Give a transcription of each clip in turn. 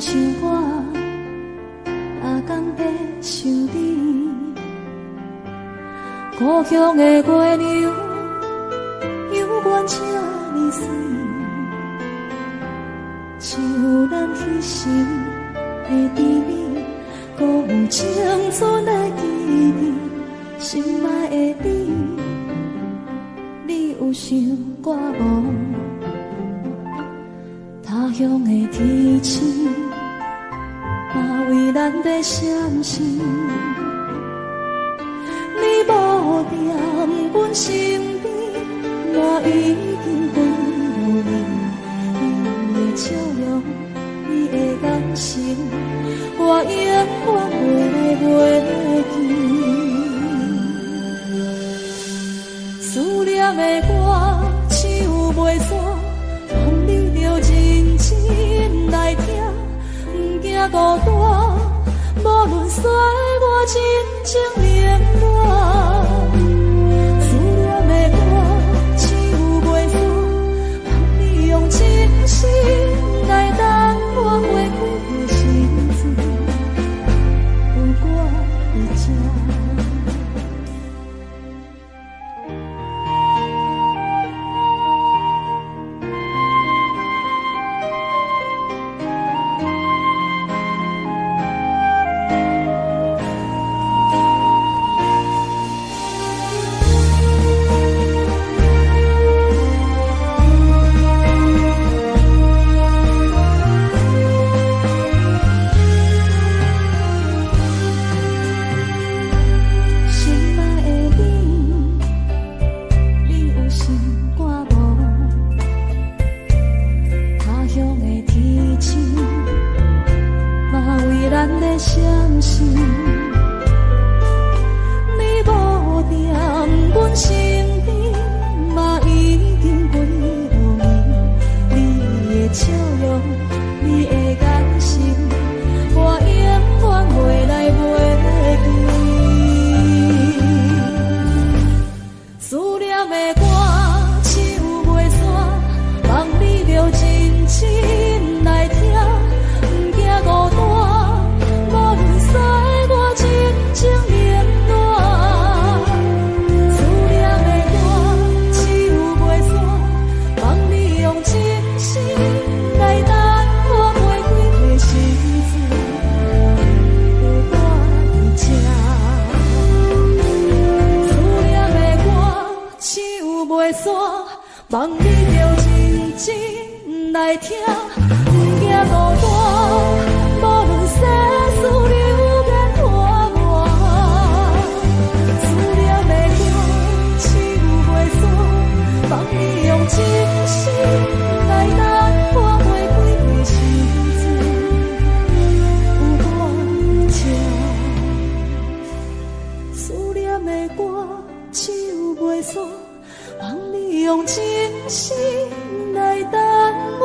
像我，逐工在想你。故鄉的月亮，猶原這呢媠，像咱彼時的甜蜜，閣有青春的記憶。心愛的你，你有想我無？他鄉的天星，嘛為咱在閃烁。你無佇阮身邊，我已經幾落年。你的笑容，你的眼神，我永遠袂來袂記。思念的歌唱袂煞，望你著認真來聽，毋驚孤單，無論歲月真情冷暖。思念的歌唱袂煞，望你用真心來等我花開的時陣，有我佇這。心愛的你，你有想我無？他鄉的天星，嘛為咱在閃爍。你無佇阮身邊，嘛已經幾落年。你的笑容，你的眼神，我永遠袂來袂記。思念的歌唱袂煞，望你著認真來聽，毋驚孤單，無論歲月真情冷暖。思念的歌唱袂煞，望你用真心來等我花開的時陣，有我佇這。思念的歌唱袂煞，望你著認真來聽，毋驚孤單，無論世事流言拖磨。思念的歌唱袂煞，望你用真心來等我花開的時陣，有我佇這。思念的歌唱袂煞，望你用真心來等我。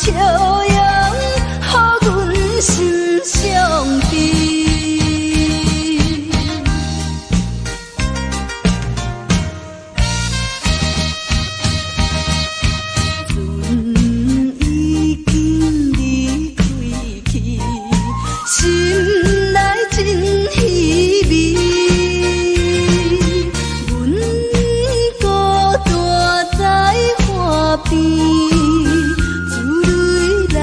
笑容，予阮心傷悲。船已經離開去，心內真稀微。阮孤單在岸邊，珠淚流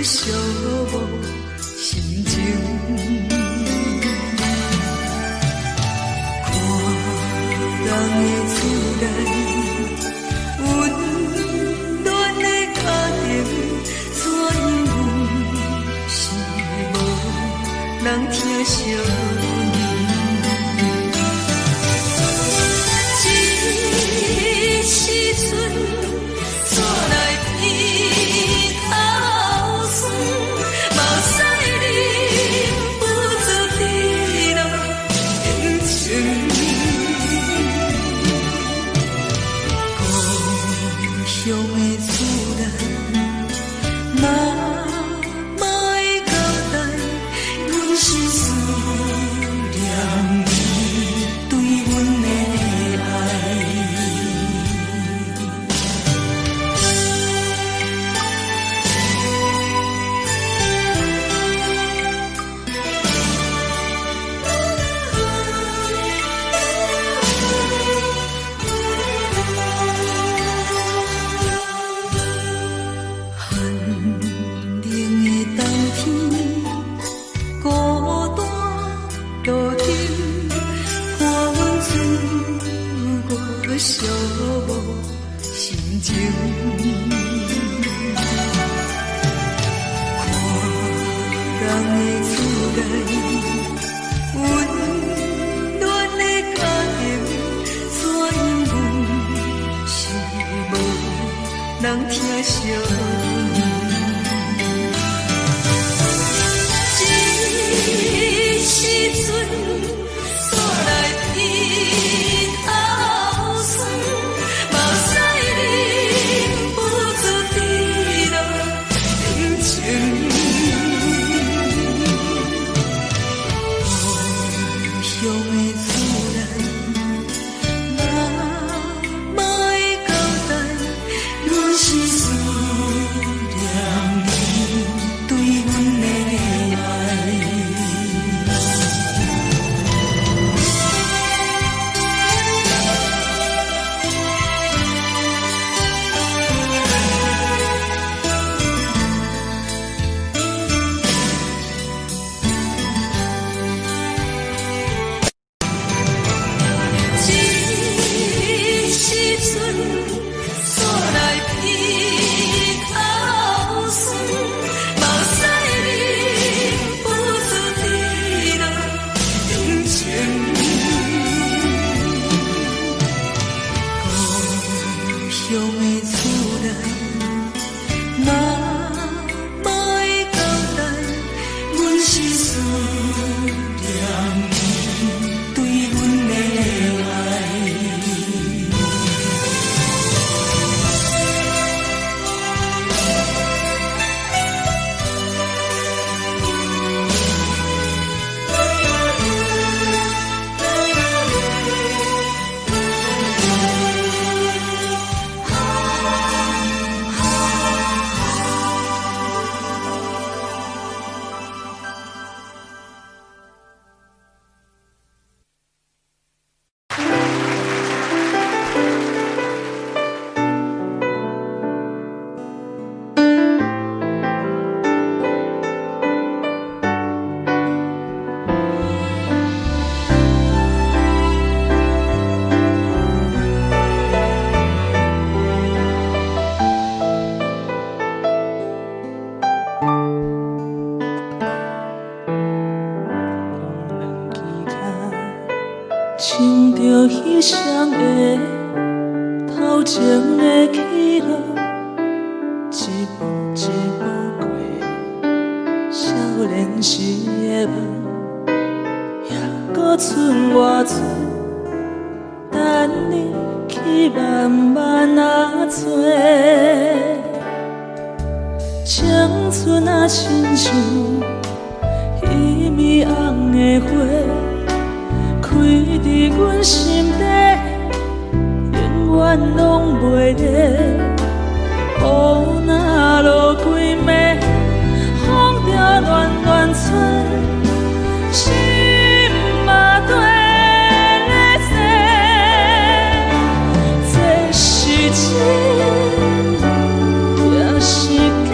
寂寞心情。看人的厝內，溫暖的家庭，怎樣阮是無人疼惜阮。這時陣，煞來鼻頭酸，目屎忍不住滴落眼睛。故鄉的厝內，媽媽的交代，阮是思念伊對阮的愛。寒冷的冬天，孤單路燈，看阮自我寂寞心情。看人的厝內，溫暖的家庭，怎樣阮是無人疼惜阮。這時陣，煞來鼻頭酸，目屎忍不住滴落眼睛。故鄉的厝內，媽媽的交代，阮是思念伊對阮的愛。這時陣，煞來鼻頭酸，目屎忍不住滴落眼睛。故鄉的厝內，媽媽的交代，阮是思念伊對阮的愛。兩支跤，穿著彼雙鞋，頭前的起落，一步一步過，少年時的夢，猶閣剩偌濟，等你去慢慢仔揣。青春啊，親像彼暝紅的花，開佇阮心底，永遠攏袂滅。雨若落規暝，風著亂亂吹，心嘛綴咧踅。這是真，也是假？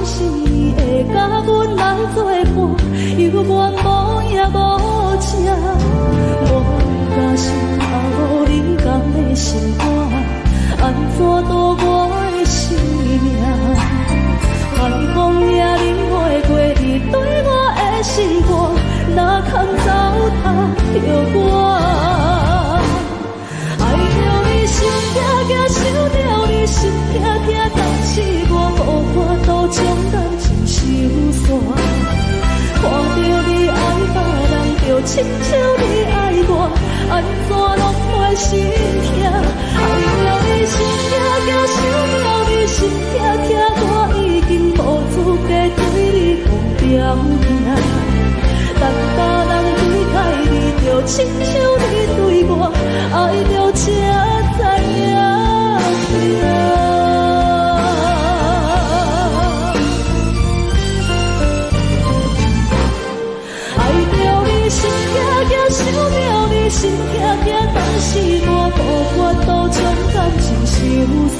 信伊會佮阮來做伴，猶原無影無跡。無甘心啊，無你敢會心肝，按怎度我的生命？海風也你袂過你對我的心肝，哪堪糟蹋著我？愛著你心痛痛，想著你心痛痛，但是我無法度將感情收煞。看著你愛別人，就親像你愛我，按怎攏會心痛？愛著你心痛痛，想著你心痛痛，我已經無資格對你講條件。等別人對待你，就親像你對我，愛著才知影疼。愛著你心痛痛，想著你心痛痛，但是我無法度將感情收煞。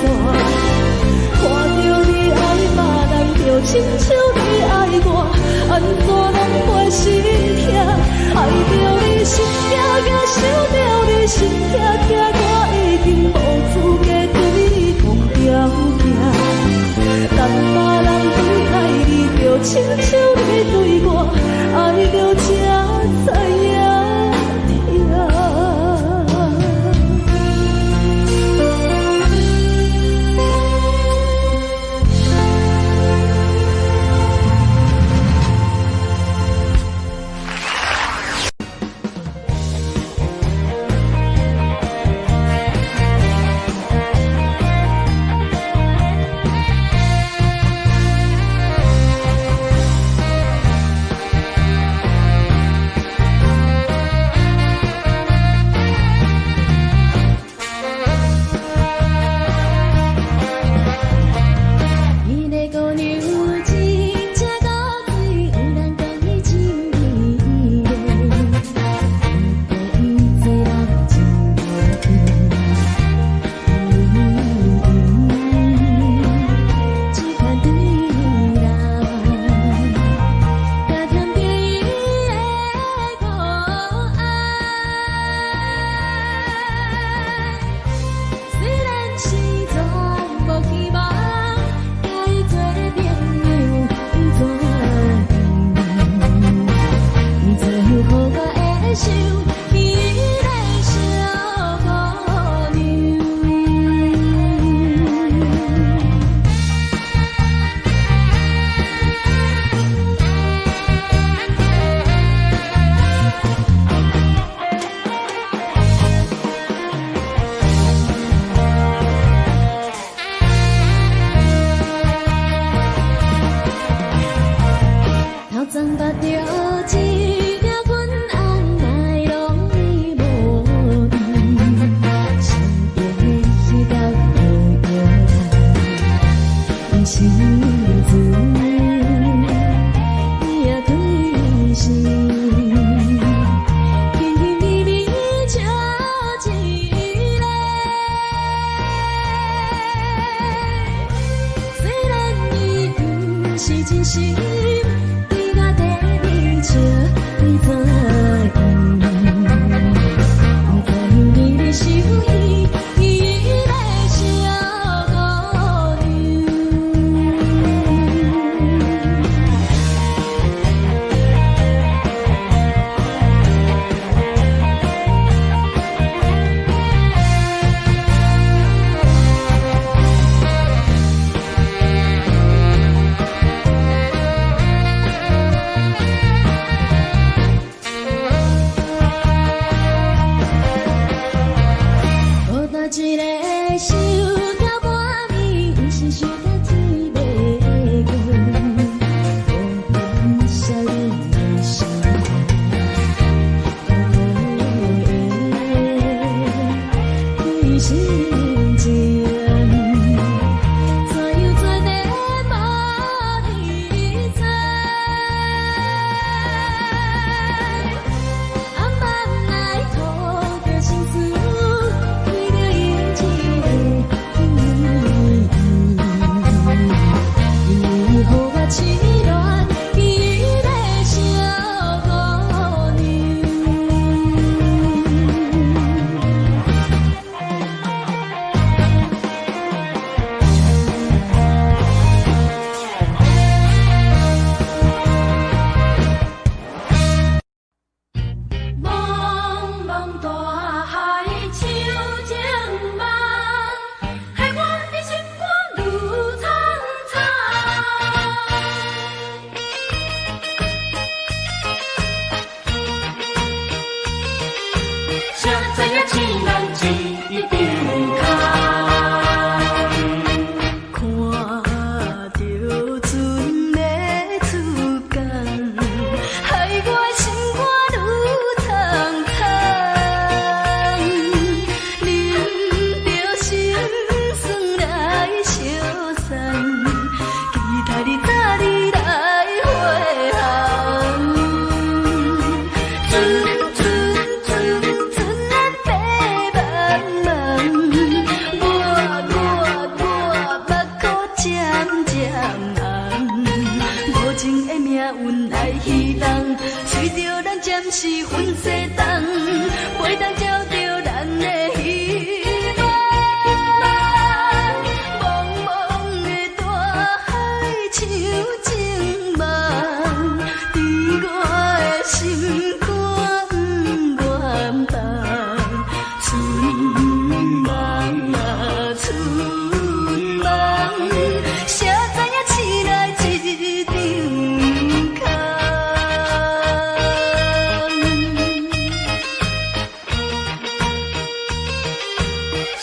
看著你愛別人，就親像你愛我，按怎攏會心痛？愛著你心痛痛，想著你心痛痛，我已經無資格對你講條件。等別人對待你，就親像你對我，愛著才知影疼。頭鬃拔著一領粉紅奈綸，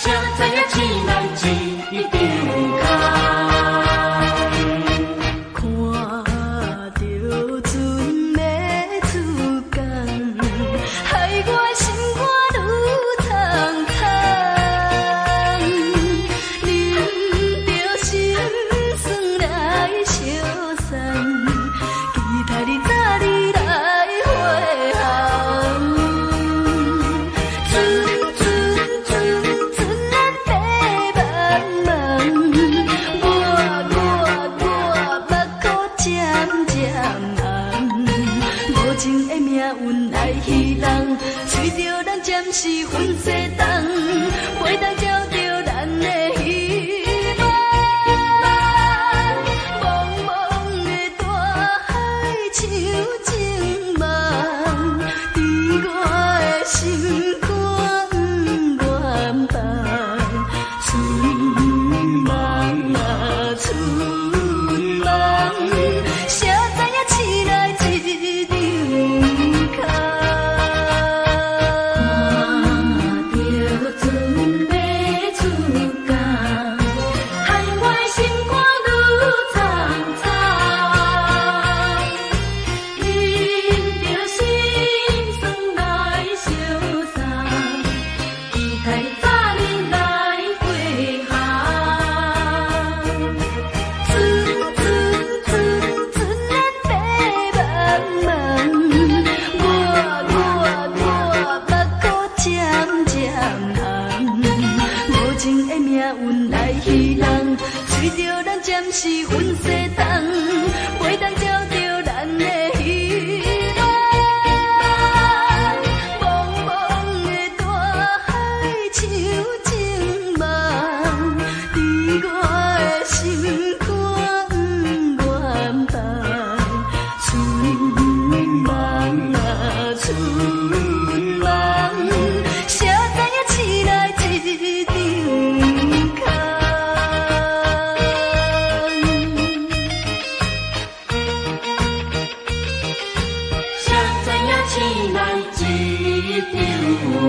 誰知影醒來一張空。看著船欲出港，害我心肝愈溏空。忍著心酸來相送，期待你早日來回航。船船船船咱白茫茫，我我我目眶渐渐红。無情的命運愛戲弄，隨著咱暫時分西東，袂當照著咱的希望。茫茫的大海像情夢，佇我的心肝不願放。春夢啊春夢，誰知影醒來一張空。看著船欲出港，害我的心肝愈溏溏。忍著心酸來相送，期待早日來回航。船船船船咱白茫茫，我我我目眶渐渐紅。無情的命運來戲弄，隨著咱暫時分西東，袂當照著咱的希望。茫茫的大海像情夢，佇我的心肝不願放。春夢啊春夢，誰知影醒來一張空。誰知影醒來一張空。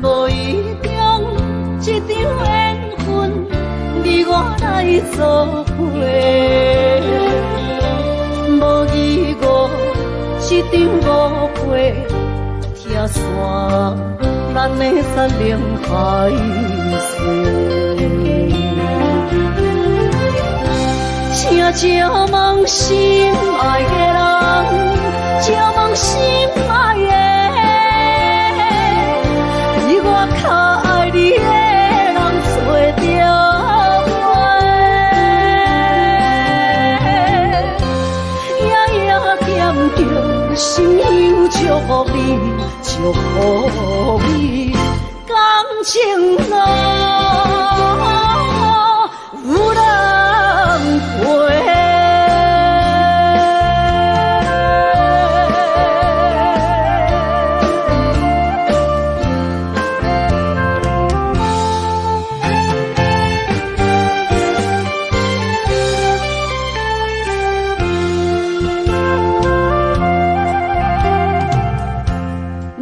無意中這場緣分，你我來做伙；無疑誤這場誤會，拆散咱的山盟海誓。請借問心愛的人，借問心愛的，比我較愛你的人找著袂？夜夜惦著心有祝福你，祝福你，感情路有人陪。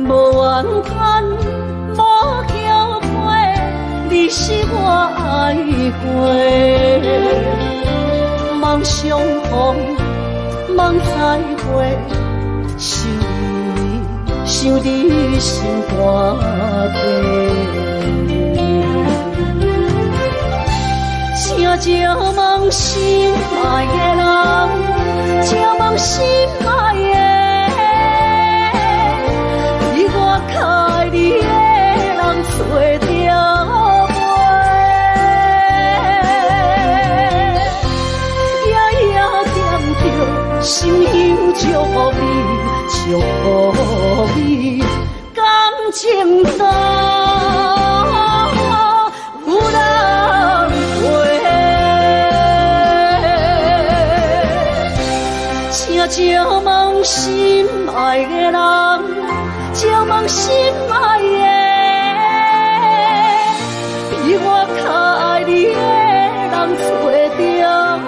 無怨嘆，無後悔，你是我愛過。望相逢，望再會，想你，想你心肝底。請借問心愛的人，借問心愛的，比我較愛你的人找著袂？心愛的人，借問心愛的，比我較愛你的人揣著無？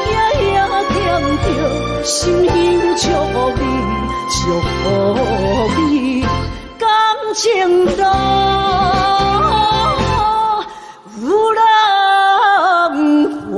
夜夜惦著心香祝福你，祝福你，感情路有人陪。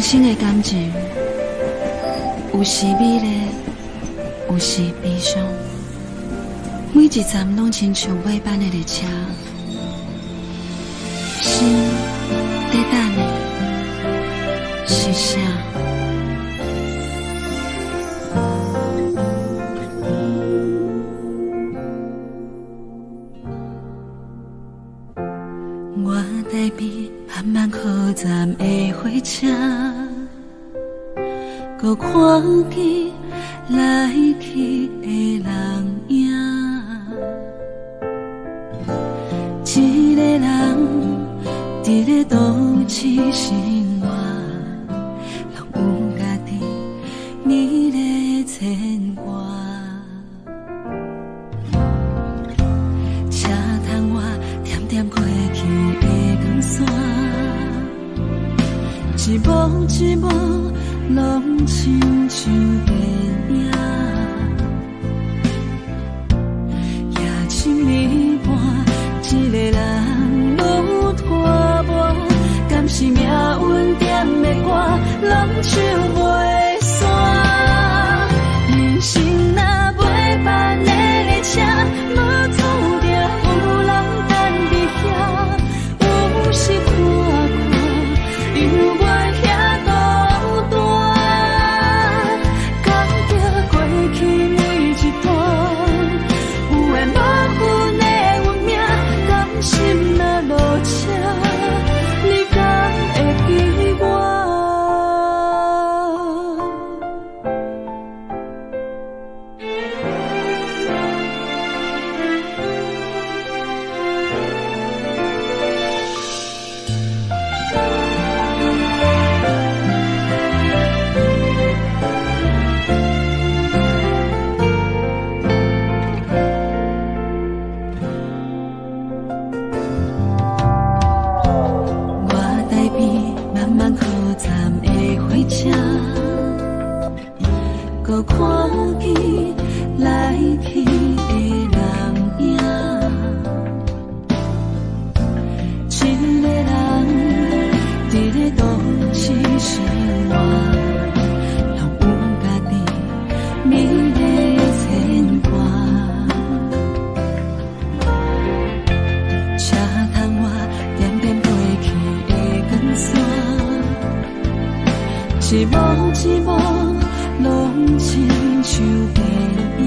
生的感情，有時美麗，有時悲傷，每一站攏親像尾班的列車，心佇等的是啥？我台邊慢慢靠站的火車，閣看見來去的人影，一個人佇咧都市生活，攏有家己美麗的牽掛。車窗外點點過去的光線，一幕一幕攏親像電影。夜深暝半，一個人愈拖磨，敢是命運點的歌，攏唱袂煞。人生若尾班的列車，嘛注定有人等佇遐，有時看看，猶原遐孤單。感激過去每一段，有緣無分的運命，甘心若落車，你敢會記我？我台邊慢慢靠站的火車，閣看見來去的人影，一個人佇咧都市生活，攏有家己美麗的牽掛。車窗外點點過去的光線，一幕一幕攏親像電影。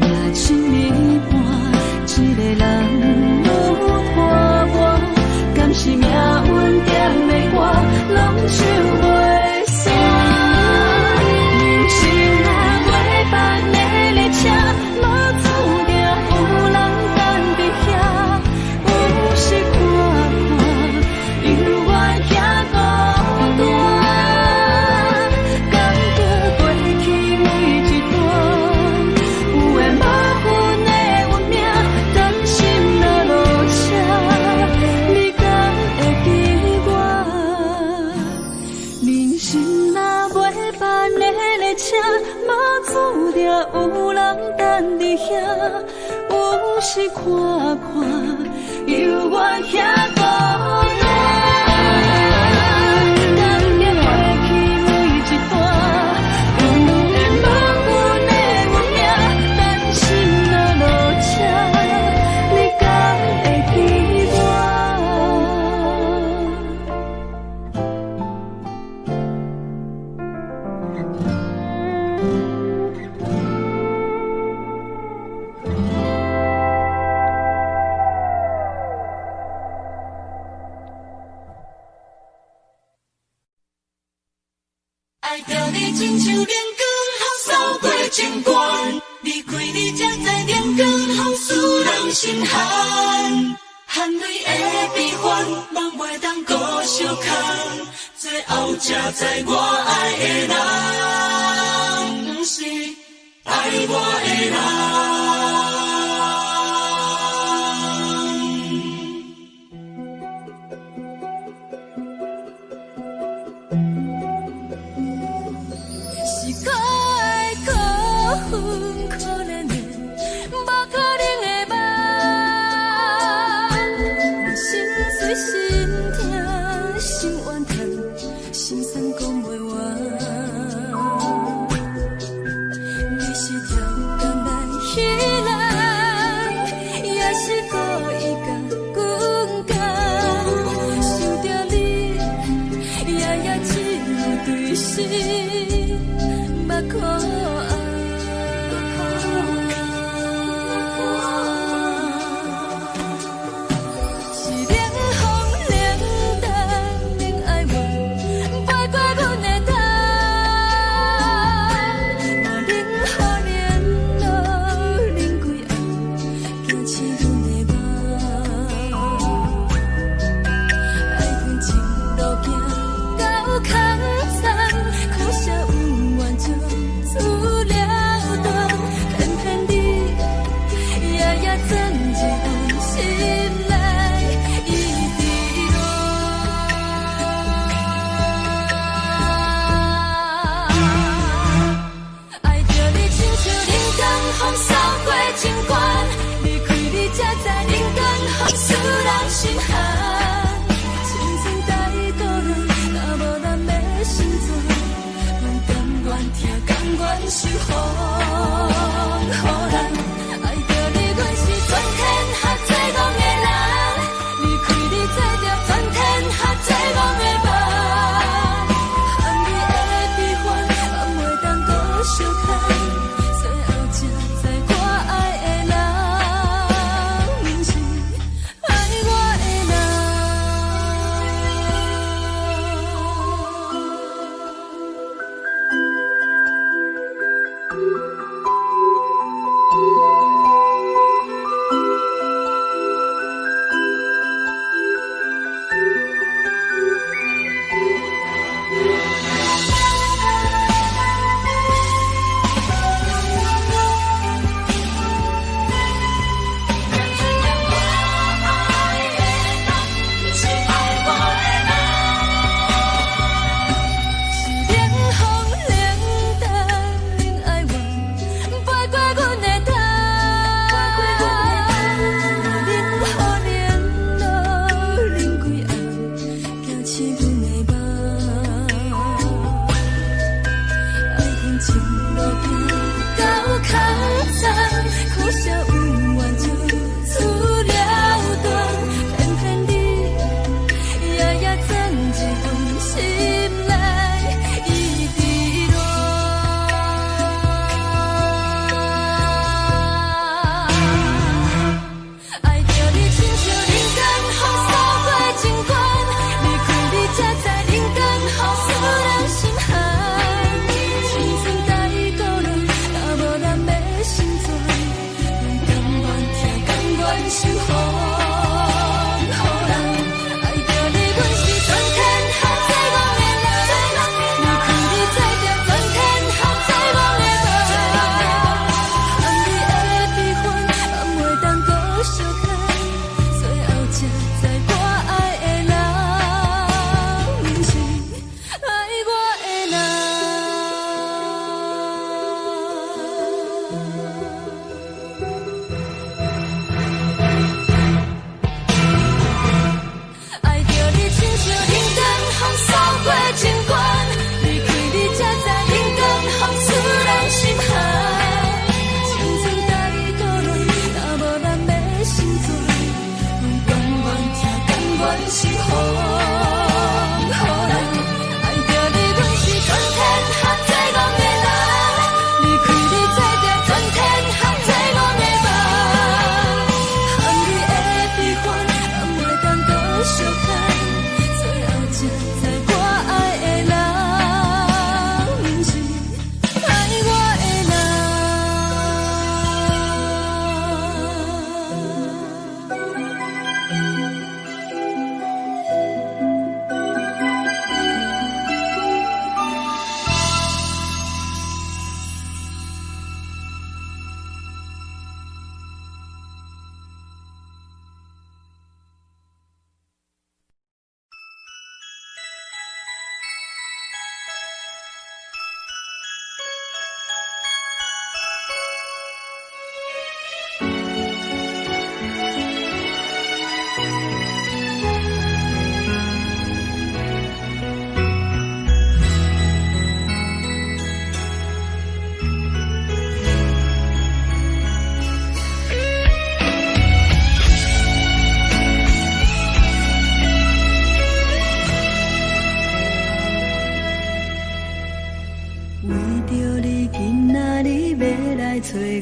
夜深暝半，一個人愈拖磨，敢是命運點的歌，攏唱袂煞。人生若尾班的列車，嘛注定有人等佇遐，有時看看，猶原遐孤單。感激過去每一段，有緣無分的運命，甘心若落車，你敢會記我？人生若尾班的列車，嘛注定有人等佇遐，有時看看，猶原遐孤單。感激過去每一段，有緣無分的運命，甘心若落車，你敢會記我？愛著你親像冷光予掃過情關，離開你才知冷光予使人心寒，含淚的悲歡，夢袂當閣相牽，最後才知我愛的人，毋是愛我的人。是可愛可恨可憐的，無可能的夢，我心碎心痛。是目可愛。是冷風冷淡冷哀怨，飞過阮的頭，我冷雨連露冷規暗，驚醒阮的夢。愛恨情路行到空残，苦涩恩怨就此了斷，偏偏你夜夜鑽入阮心內，一直戀。愛著你親像人間風掃過情關，離開你才知人間風使人心寒。青春太孤單，若無咱欲成全，阮甘願疼，甘願受風雨難。愛著你，阮是全天下最戇的人，離開你做著全天下最戇的夢。含你的悲歡，放袂當閣相牽，最後才知我愛的人，毋是愛我的人。我愛的人，毋是愛我的人。是冷風冷淡冷哀怨，飛過阮的頭。冷雨連露冷規暗，驚醒阮的夢。愛恨情路行到空殘，苦澀恩怨就此了斷，偏偏你夜夜鑽入阮心內，一直戀。愛著你親像人間風掃過情關，離開你才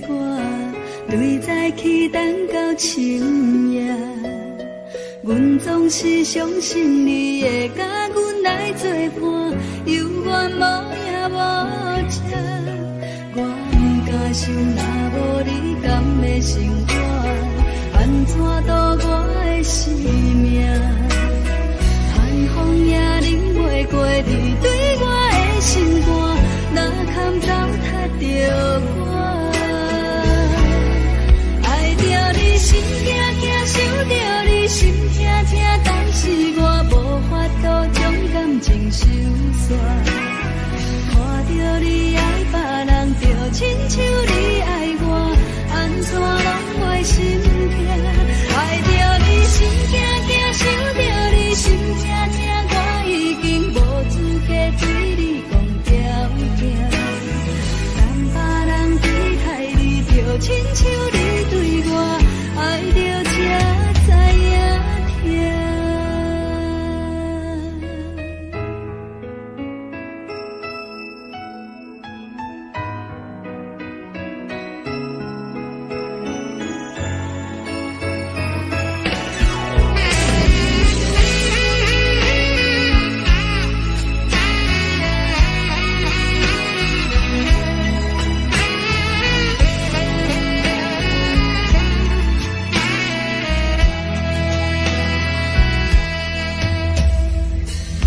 我，對早起等到深夜。阮總是相信你會佮阮來作伴，猶原無影無跡。我毋敢想，若無你敢會生活，按怎度我的生命？寒風也忍袂過你對我的心肝，哪堪糟蹋著我？愛著你心驚驚，想著你心痛痛，但是我無法度將感情收煞。看著你愛別人，就親像你愛我，按怎攏袂心痛？愛著你心驚驚，想著你心痛痛，我已經無資格對你講條件。當別人對待你，就親像你對我，愛著才知影疼。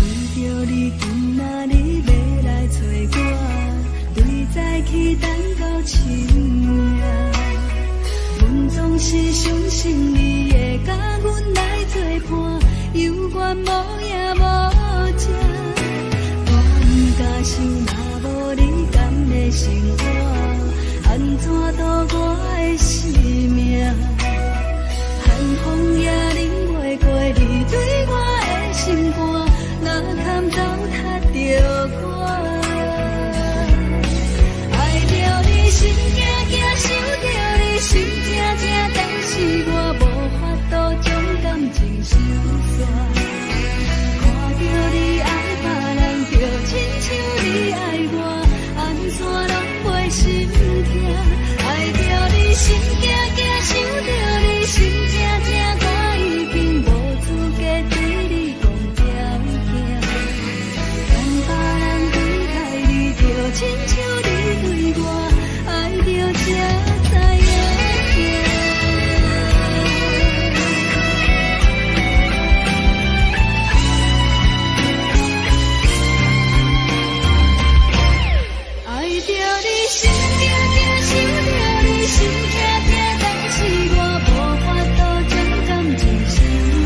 為著你今仔日欲來揣我，對早起等到深夜。阮總是相信你會佮阮來作伴，猶原無影無跡。我毋敢想，若無你敢會生活，按怎度我的生命？寒風也忍袂過你對我的心肝，哪堪糟蹋著我？愛著你心驚驚，想著你心痛痛，但是我無法度將感情收煞。看著你愛別人，就親像你愛我，按怎攏袂心痛？愛著你心驚驚，想著你心痛痛，我已經無資格對你講條件。當別人對待你，就親像你對我，愛著才知影疼。愛著你心驚驚，想著你心痛痛，但是我無法度將感情收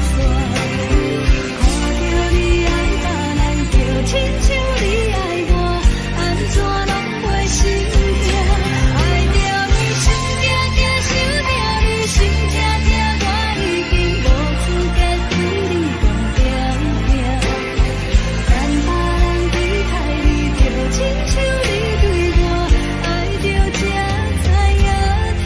煞。看著你愛別人，就親像你愛我，按怎攏袂心痛？愛著你心驚驚，想著你心痛痛，我已經無資格對你講條件。當別人對待你，就親像你對我，愛著才知影疼。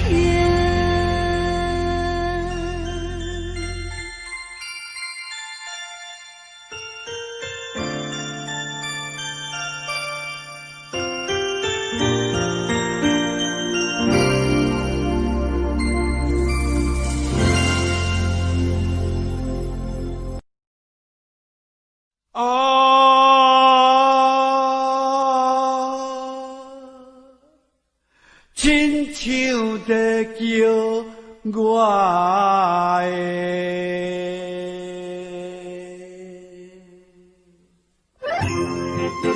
啊，親像在叫我的。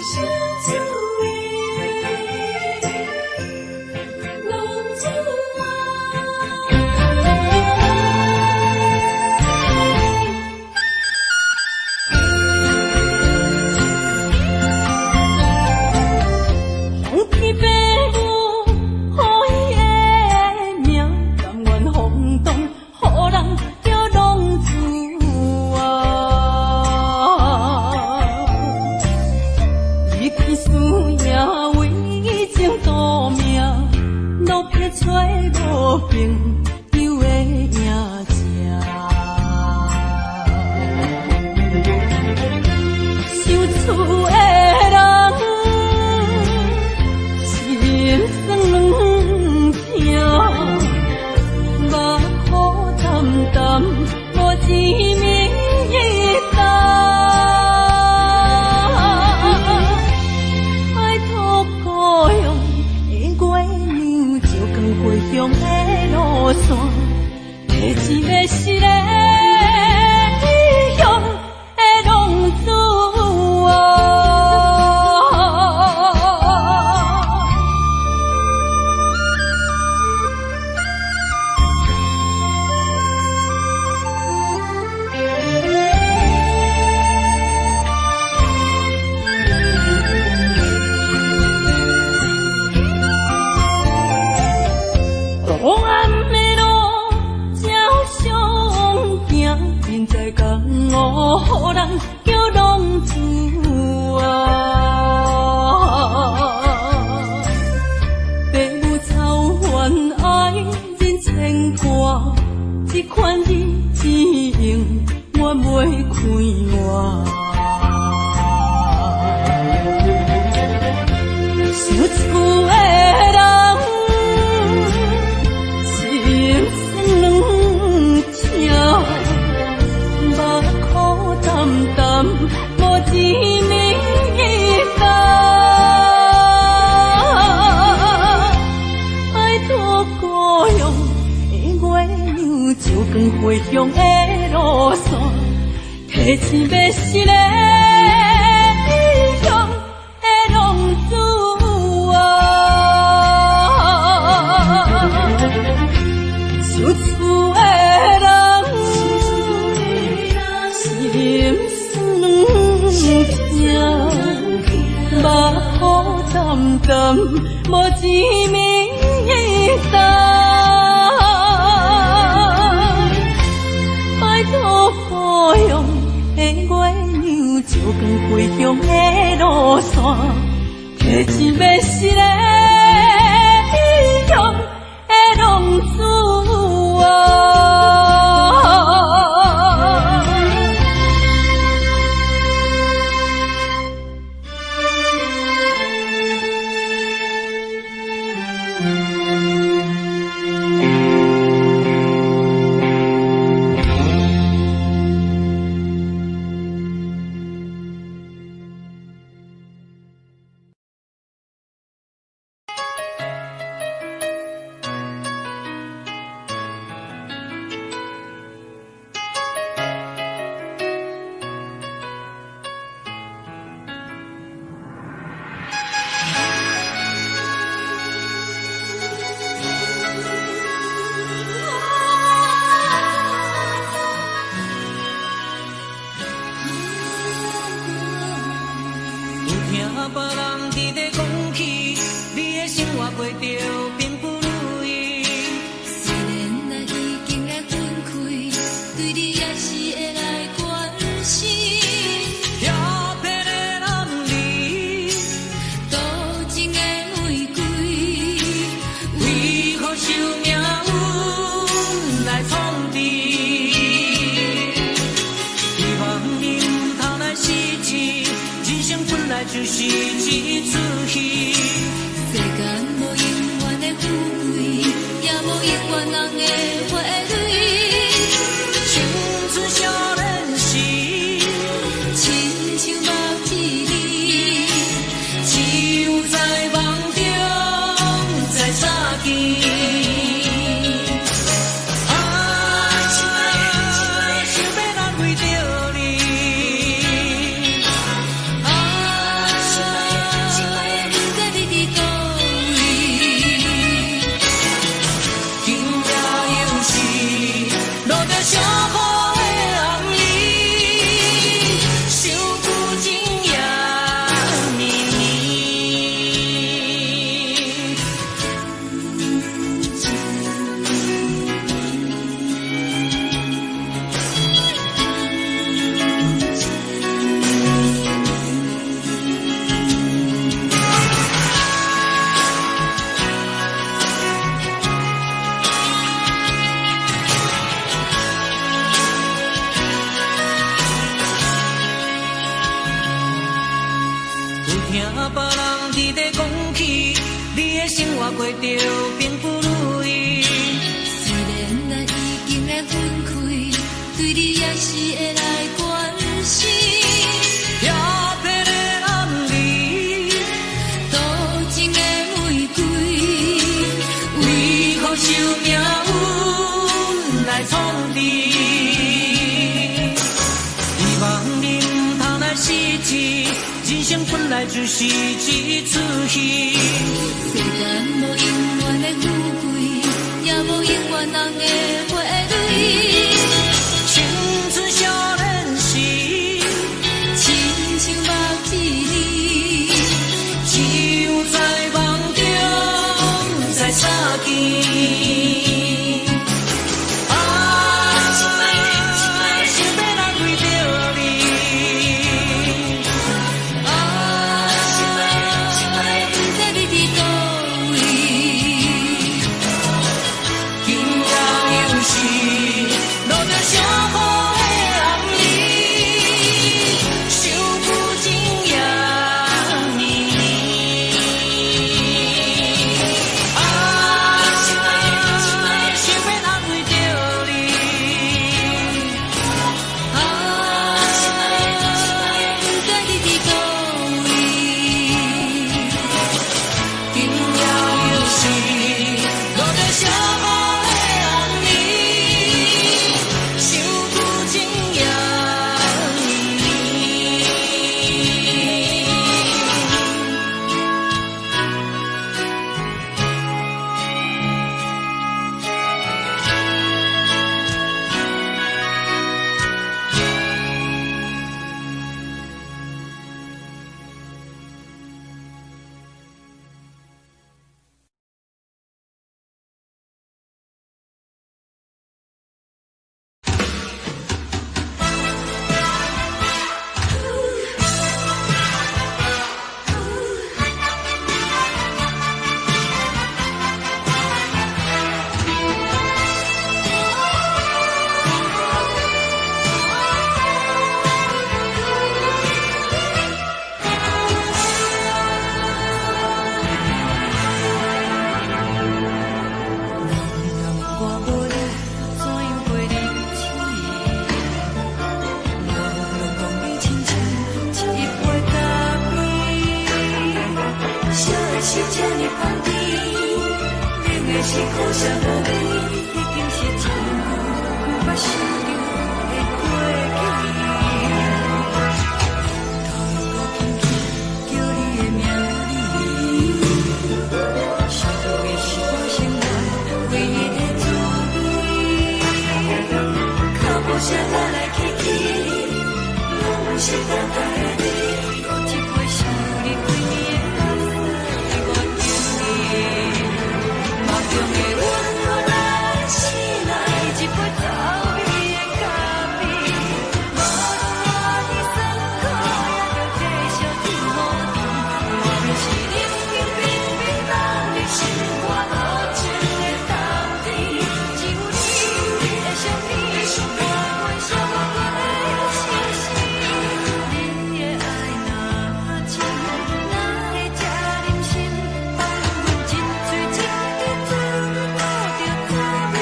相思的浪子啊。奉天父母予伊的名，甘願風動，予人叫浪子啊。伊去输赢为情赌命，落魄找无朋友的影子。想厝的人，心酸疼。提钱欲死的异乡的浪子啊，想厝的人心酸痛，目苦澹澹，无一暝担。拜托故乡的月娘，照光归乡的路线，提钱欲死的异乡的浪子啊。有听别人伫咧讲起，你的生活过著并不如意。虽然咱已经来分开，对你也是会来关心。飘撇的男儿，多情的玫瑰，为何受命运来创治？希望你毋通来失志，人生本来就是一出戏。世间无永远的富贵，也无永远人的花蕊。青春少年时，亲像目一暝，只有在梦中才相见。啊，想欲来为著你。啊，不知你伫佗位。今夜又是落著小雨的暗暝，想旧情也绵绵。有听别人伫咧讲起，你的生活过著并不如意。虽然咱已经来分开，对你也是会来关心。飘撇的男儿，多情的玫瑰，为何受命运来创治？希望你毋通来失志，人生本来就是一出戏。世间无永远的富贵，也无永远人的花蕊。青春少年时，亲像目一暝，只有在梦中才相见。啊，想欲来为著你。啊，不知你伫佗位。今夜又是是這呢香甜，冷的是苦澀無味，已經是真久毋捌想著的過去。頭又閣輕輕叫你的名字，想的是我生活唯一的滋味。腳步聲來來去去，攏是等待的你。閣一杯想你規暝的目屎，我敬你。夢中的阮予咱醒來，一杯走味的咖啡。無論偌呢酸苦，也著繼續天雨甜。我欲是冷冰冰冰凍佇心肝無情的冬天，只有你的相片，伴阮寂寞的相思。你的愛若真，哪會這忍心放阮一喙一滴滋味吐著滋味的咖啡？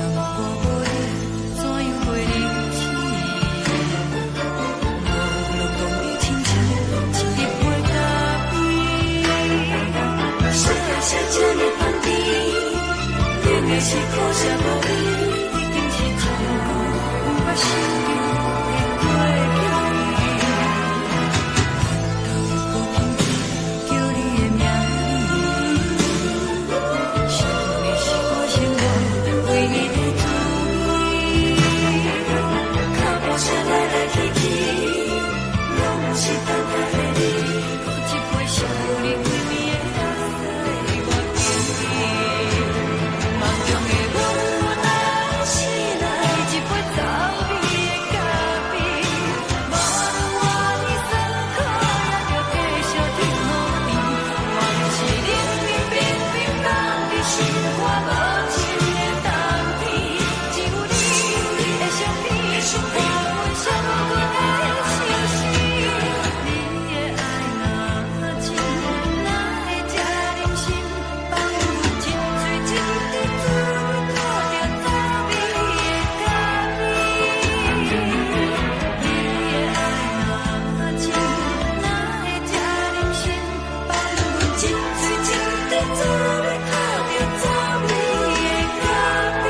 問我無你，怎樣過日子？無論講你親像一杯咖啡。啥人寫這呢香甜，冷的是苦澀無味，已經是真久毋捌想著的過去。頭又閣輕輕叫你的名字，想的是我生活唯一的滋味。腳步聲來來去去，攏是等待的你。閣一杯想你規暝的目屎，我敬你。夢中的阮予咱醒來，一杯走味的咖啡。無論偌呢酸苦，也著繼續天雨甜。我欲是冷冰冰冰凍佇心肝無情的冬天，只有你的相片，伴阮寂寞的相思。你的愛若真，哪會這忍心放阮一喙一滴滋味吐著滋味的咖啡？你的愛若真，哪會這忍心放阮一喙一滴滋味吐著滋味的咖啡？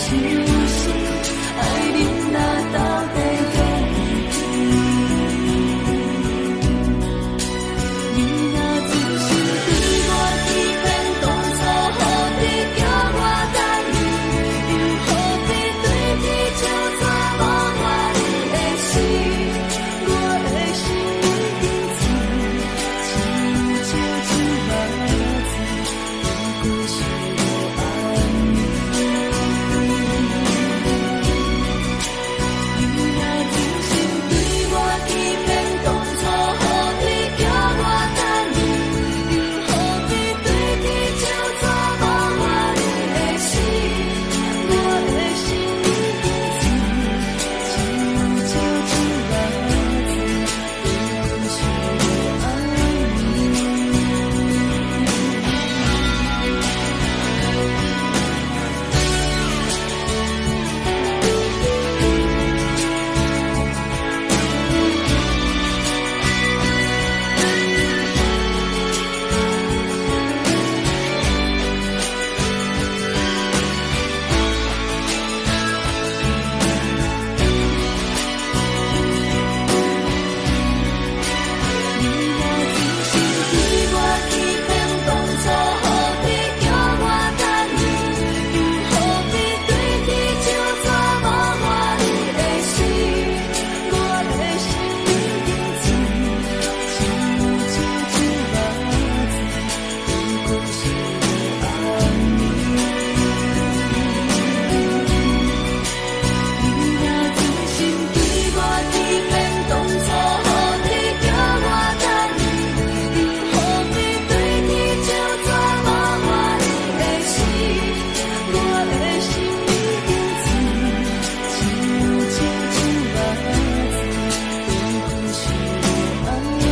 相信，愛恁若鬥陣過去。你若真心對我欺騙，當初何必叫我等你？又何必對天笑怎無我你的心？我的心已經醉，親像酒肉醉，不過是無愛你。你若真心對我欺騙，當初何必叫我等你？又何必對天笑怎無我你的心？我的心已經醉，親像酒肉醉，不過是無愛你。你若真心對我欺騙，當初何必叫我等你？又何必對天笑怎無我你的心？我的心已經醉，親像酒肉醉，不過是無愛你。你若真心對我欺騙，當初何必叫我等你？又何必對天笑怎無我你的心？我的心已經醉，親像酒肉醉，不過是無愛你。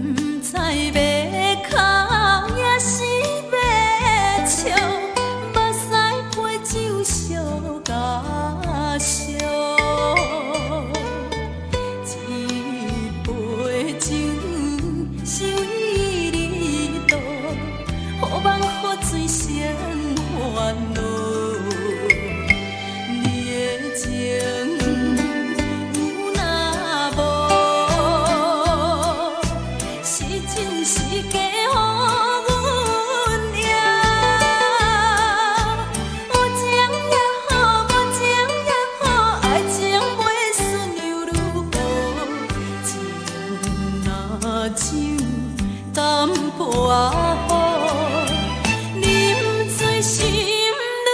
不知欲哭抑是欲笑，目屎陪酒相加烧。一杯酒，想伊离途，予梦予醉成烦恼。你的情有若無？是真是假，予阮赢。有情也好，無情也好，愛情袂順又如何？情若酒，淡薄仔好，啉醉心愈早。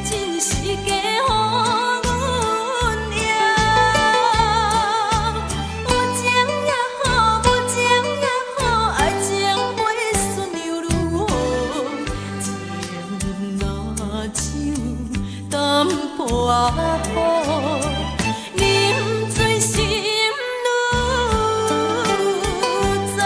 真是假，予阮赢。有情也好，無情也好，愛情袂順又如何？情若像淡薄仔雨，啉醉心愈早。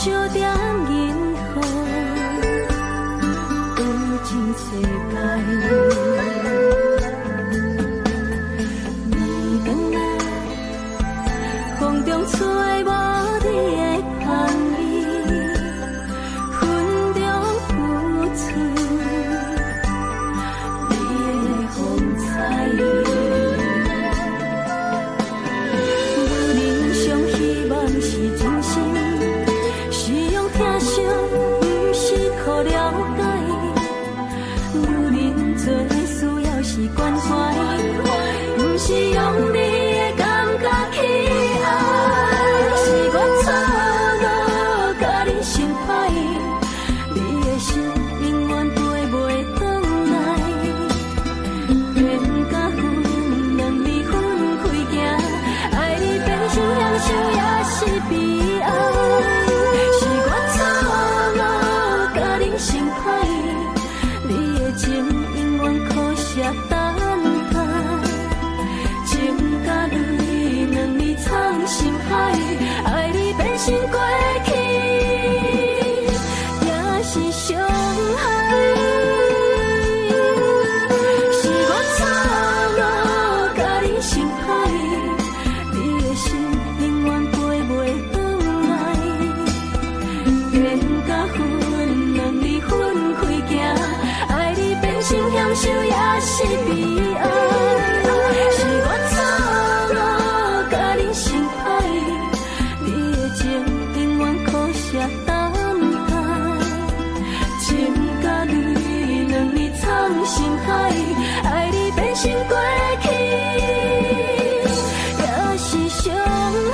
小點銀河，有情世界。你轉來，風中吹無你的香味，雲中浮出你的風采。女人上希望是真心，是用疼惜，毋是靠了解。女人最需要是關懷，毋是用你的感覺去愛。是我錯誤，共你心歹，你的心永遠飛袂轉來。緣甲分兩字分開行，愛你變成享受也是悲哀。是我錯誤，共你心歹，你的情永遠可惜等待。情甲淚兩字藏心海，愛你變成過去，也是傷害。是我錯誤，共你心歹，你的心永遠飛袂轉來。緣甲分兩字分開行，愛你變成享受也是悲哀。是我錯誤，共你心歹，你的情永遠可惜等待。情甲淚兩字藏心海，愛你變成過去，也是傷害。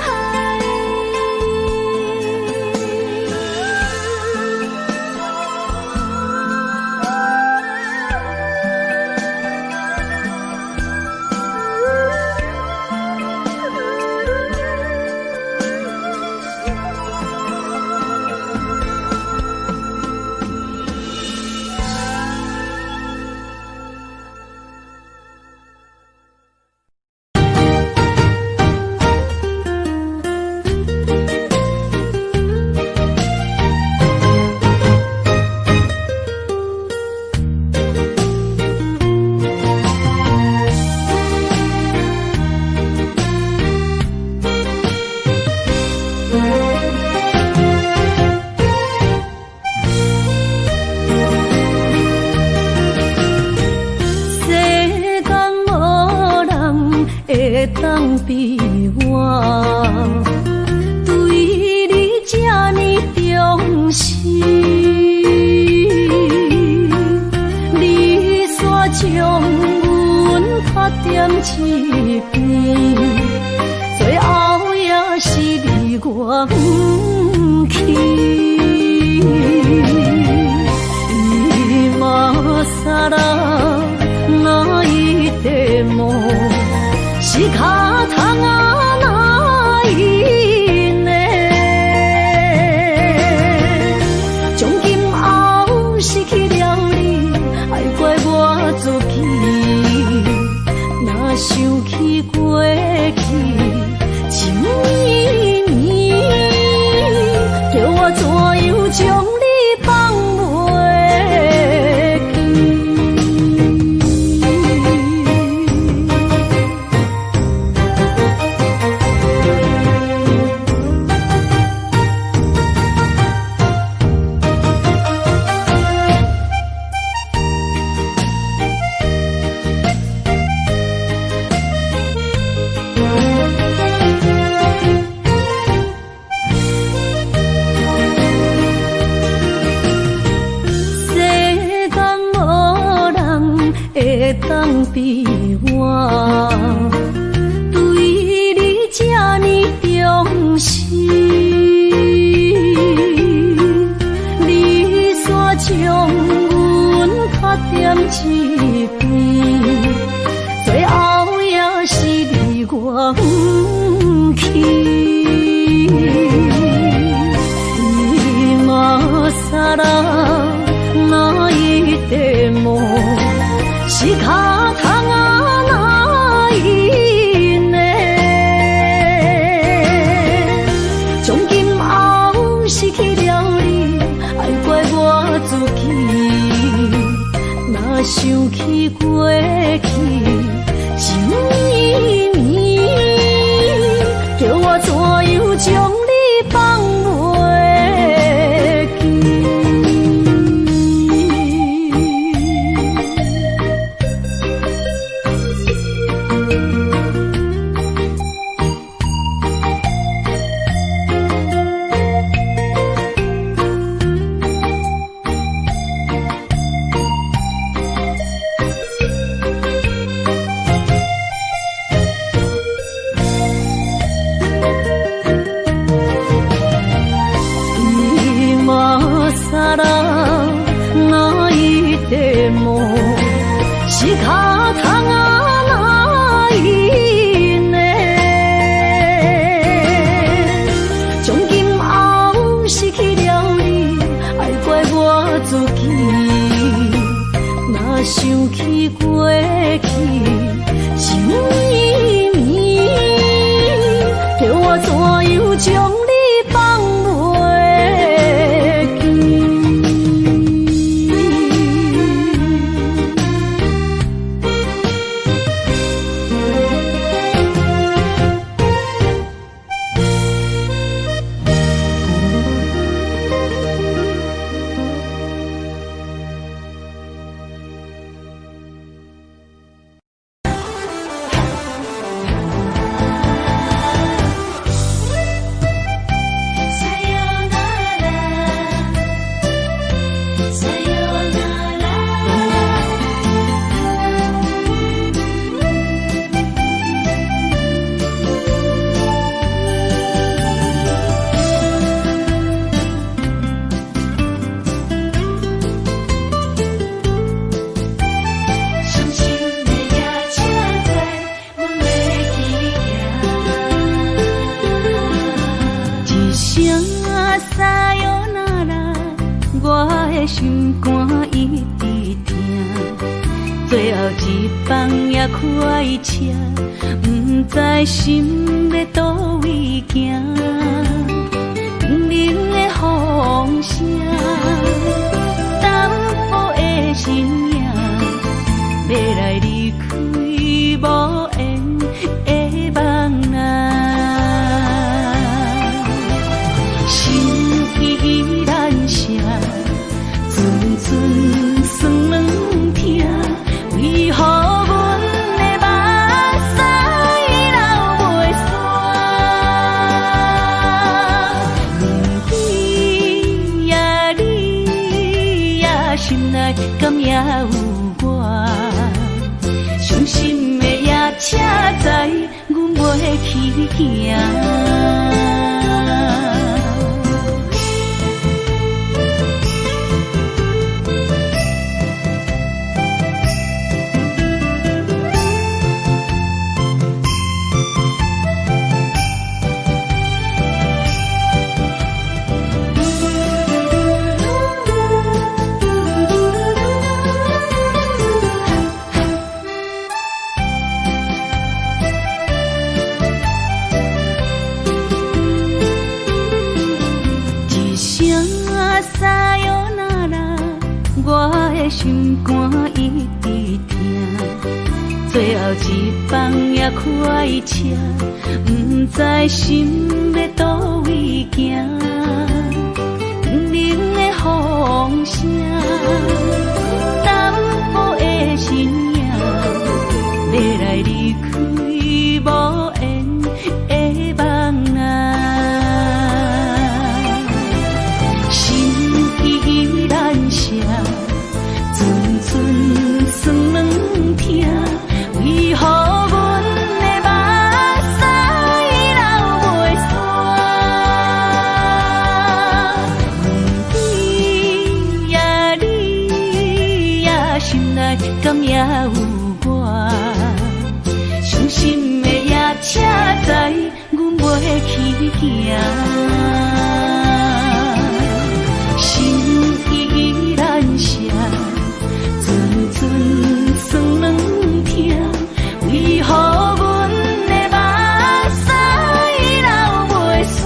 世間無人會當比我，對你這呢重視。你煞將阮拍踮一邊，最後也是離我遠去。今更泣いても仕方がないね。從今後失去了你，愛怪我自己。若想起過去，情綿綿，叫我怎樣將你放袂記？世間無人會當比我，對你這呢重視。你煞將阮拍踮一邊，最後也是離我遠去。今更泣いても仕方がないね。從今後失去了想起過去，情绵绵，叫我怎樣將你放袂記？傷心的夜車載，阮欲去行。一聲さよなら，我的心肝一直疼。最後一班也開車，毋知心欲佗位行。冰冷的風聲，淡薄的身影，欲來離開無緣的夢啊。心意難捨，陣陣酸軟疼，為何阮的目屎流袂煞？你呀你呀，心內敢也有我？傷心的夜車載，阮袂去行。一聲さよなら，我的心肝一直疼。最後一班也開車，毋知心欲佗位行。冰冷的風聲，淡薄的身影，欲來離開無緣的夢啊。心意難捨，陣陣酸軟疼，為何阮的目屎流袂煞？你呀你呀，心內敢也有我？傷心的夜車載，阮袂去行。心意難捨，陣陣酸軟疼，為何阮的目屎流袂煞？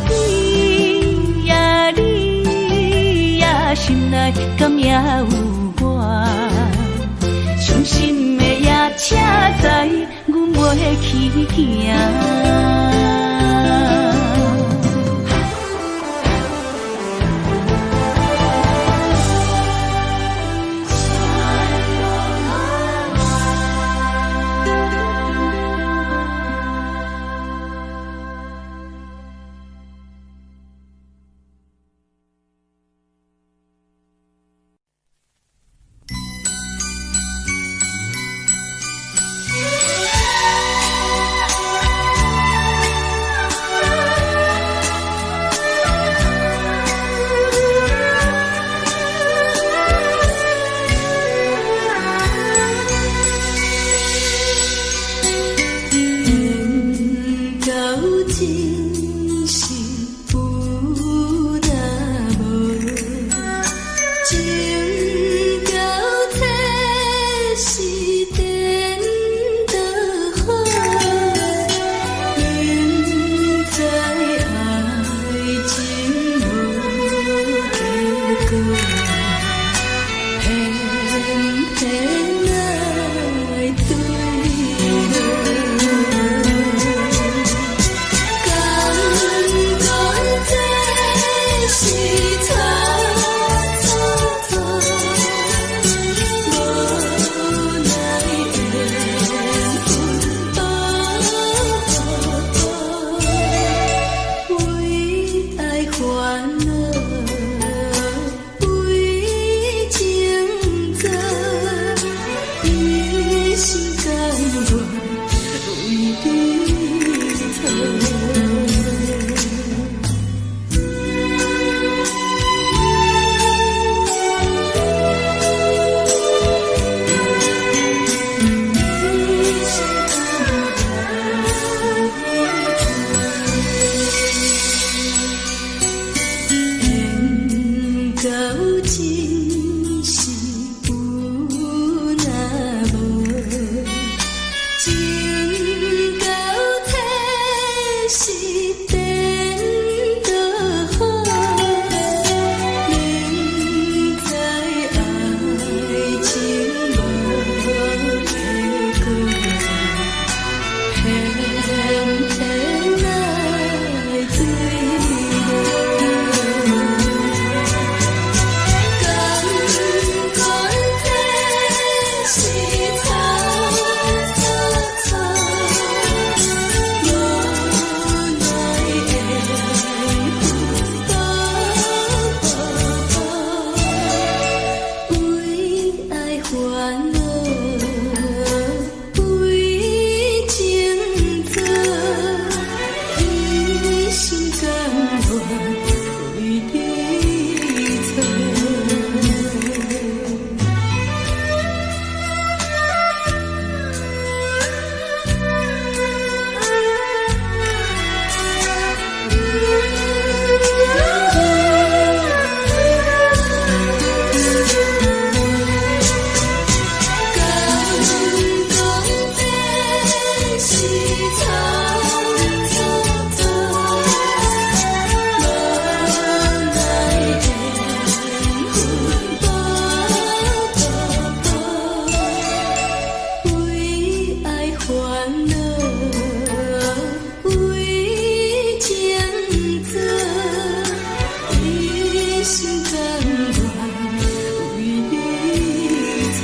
你呀你呀，心內敢也有我？傷心的夜車載，阮袂去行。真是有若無，為你找。敢講這是草草草，無奈緣分薄薄，為愛煩惱，為情做，一心甘願為你找。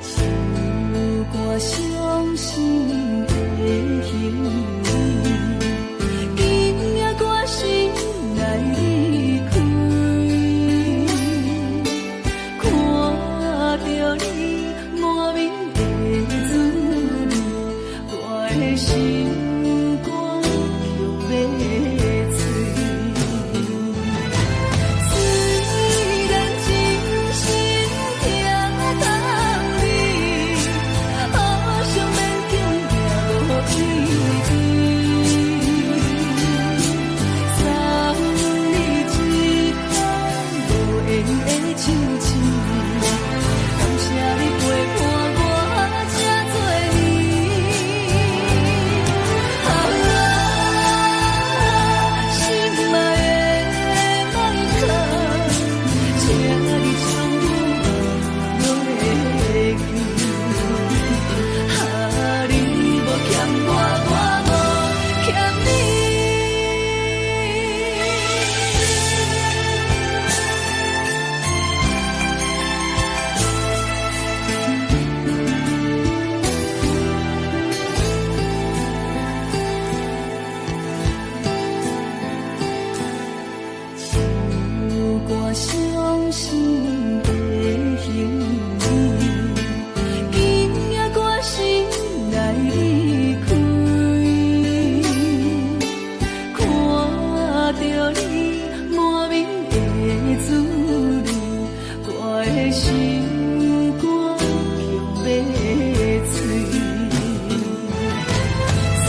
心肝傷心的行李，今夜我心內離開，看著你滿面的滋味，我的心肝強欲碎。雖然真心疼痛你，好想勉強也無意義。送你一款無緣的手指，感謝你陪伴我這多年。啊，心愛的邁克，請你將阮袂記。啊，你無欠我，我無欠你。心肝傷心的行李，今夜我心內離開，看著你滿面的滋味，我的心肝強欲碎。雖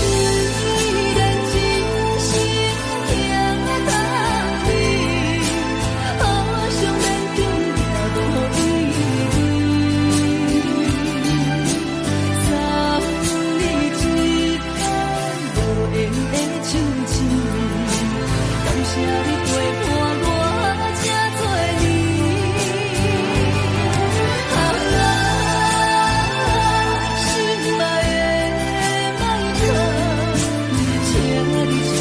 然真心疼痛你，好想勉強也無意義。送你一款無緣的手指，感謝你陪伴我這多年。啊，心愛的邁克，請你將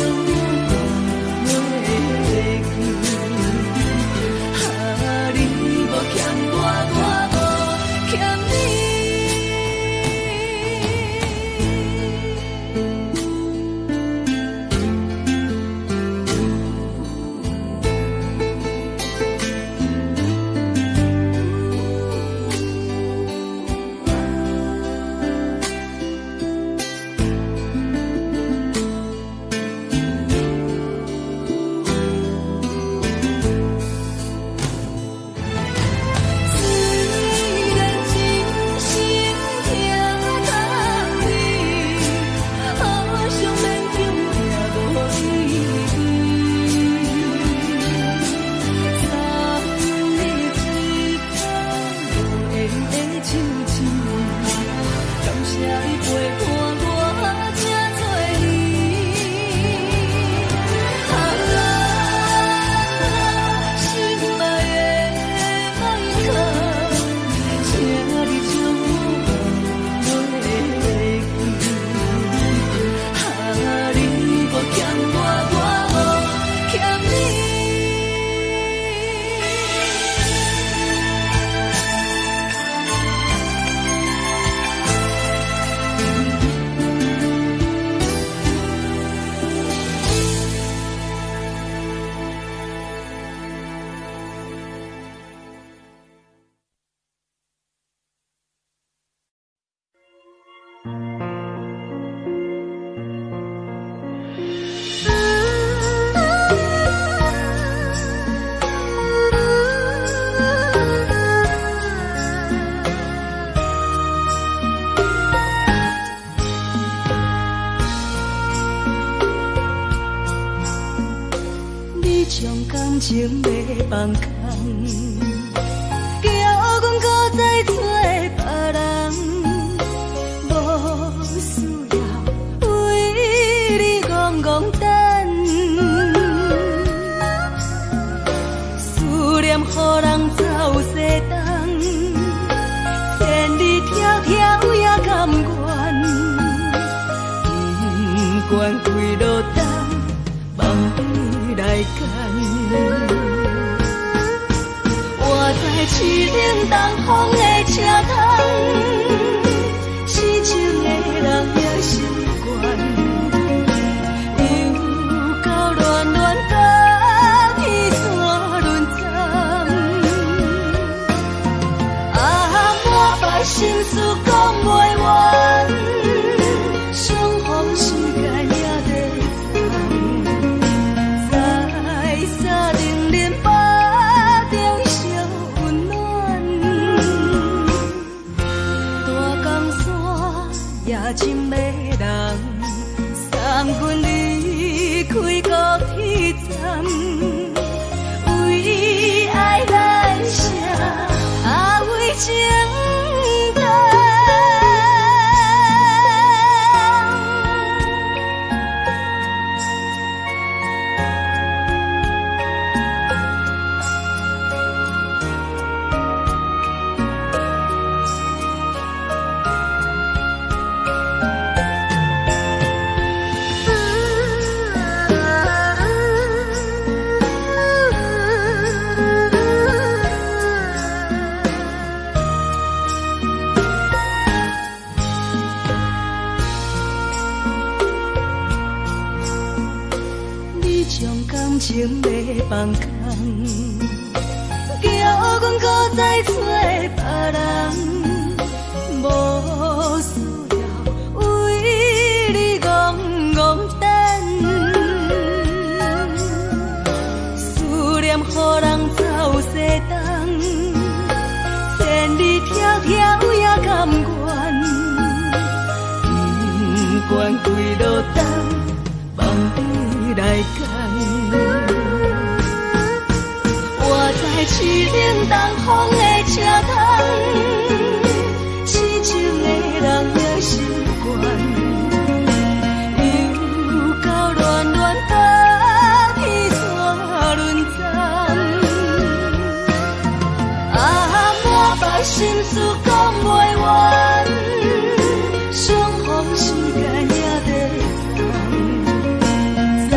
阮袂記。啊，你無欠我，我無欠你。雖然真心疼痛你，好想勉強也無意義。送你一款無緣的手指，感謝你陪伴我。感情欲放空，叫阮閣再找別人，無需要為你戇戇等。思念予人走西東，千里迢迢也甘願，不管幾落冬，望你來牽。我在凄冷東風的車窗，痴情的人也習慣，又到戀戀甲彼山輪站，啊，满腹心事講袂完，相逢時間也短暫，在三重恁腹中相溫暖，大江山也真迷人，送阮離開高鐵站，為愛來寫，啊為情等。你將感情欲放空，叫阮閣再找別人，無需要為你戇戇等。思念予人走西東，千里迢迢也甘願，不管幾落冬，望你來牽。我在凄冷東風的車窗，痴情的人也習慣，又到戀戀甲彼山輪站，啊，滿腹心事講袂完，相逢時間也短暫，在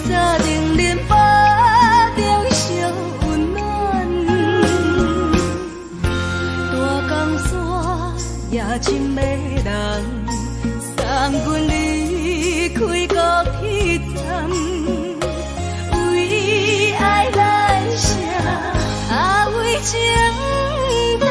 三重恁腹中相溫暖，大江山也真迷人，送阮離開高鐵站，為愛來寫，啊為情等。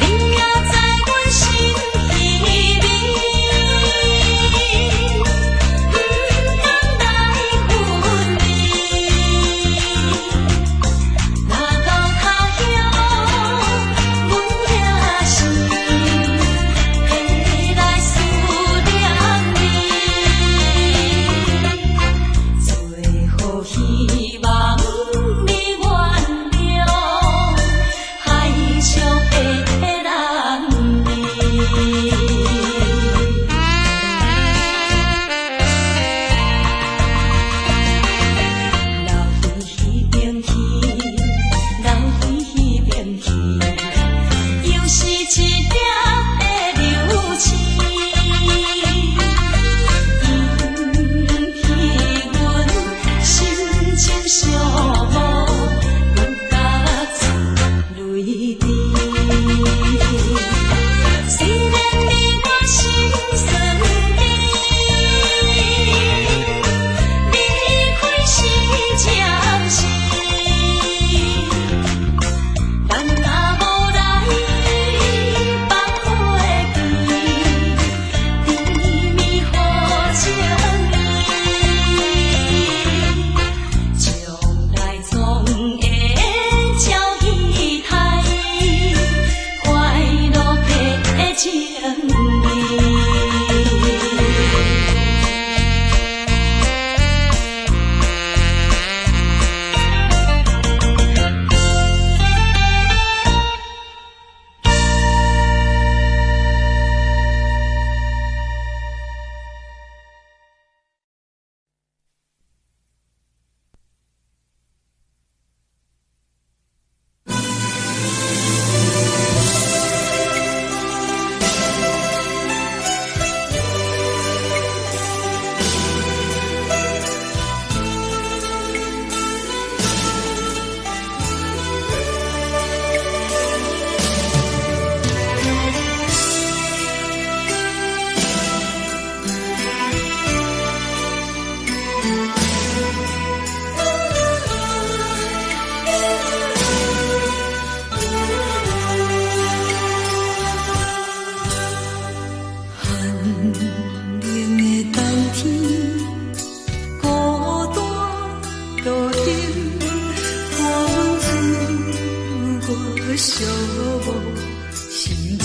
你也知阮心稀微，毋甘來分離。若到他鄉，阮也是會來思念你。最好希望你原諒，海上的人兒。留伫彼邊去，留伫彼邊去，又是一粒的流星，引起阮心情寂寞，阮甲出淚滴。雖然你我心酸甜，離開是暫時，咱若無來放袂記，甜蜜好情意，將來總會照期待，快樂的情意。寒冷的冬天，孤單路燈，看阮自我寂寞心情。